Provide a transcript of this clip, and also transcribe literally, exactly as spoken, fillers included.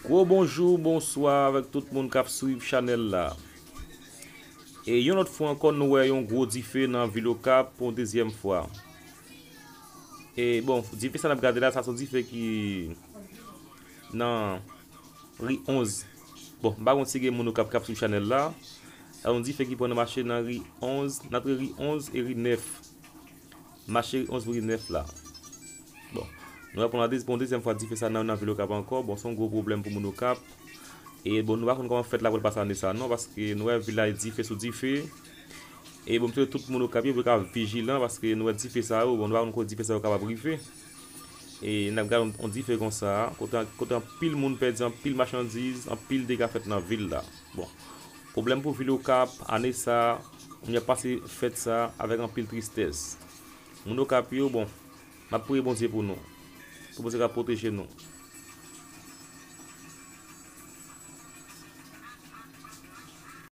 Gwo bonjou, bonswa avèk tout moun k ap swiv chanèl la. E yon lòt fwa ankò, nou wè yon gwo dife nan vil Okap pou yon dezyèm fwa. E bon, dife sa n ap gade la, sa se yon dife ki nan ri onz. Bon, m pa konn si gen moun Okap k ap swiv chanèl la. Sa yon dife ki pran nan mache nan ri onz, nan antre ri onz e ri nèf. Mache ri onz pou ri nèf la. Bon, nou wè pou yon dezyèm fwa dife sa nan, nan vil Okap ankò. Bon, se yon gwo pwoblèm pou moun Okap. E bon, nou pa konn kòman fèt la pral pase ane sa non, paske nou wè vil la dife sou dife. E bon, m swete tout moun Okap yo pou yo ka vijilan, paske nou wè dife sa yo, bon, nou pa konn kote dife sa yo kapab rive. E n ap gade yon, yon dife konsa, kote, kote anpil moun pèdi anpil machandiz, anpil dega fèt nan vil la. Bon, pwoblèm pou vil Okap, ane sa, nou ap pase fèt sa avèk anpil tristès. Moun Okap yo, bon, m ap priye Bondye pou nou. Pou Bondye ka pwoteje nou.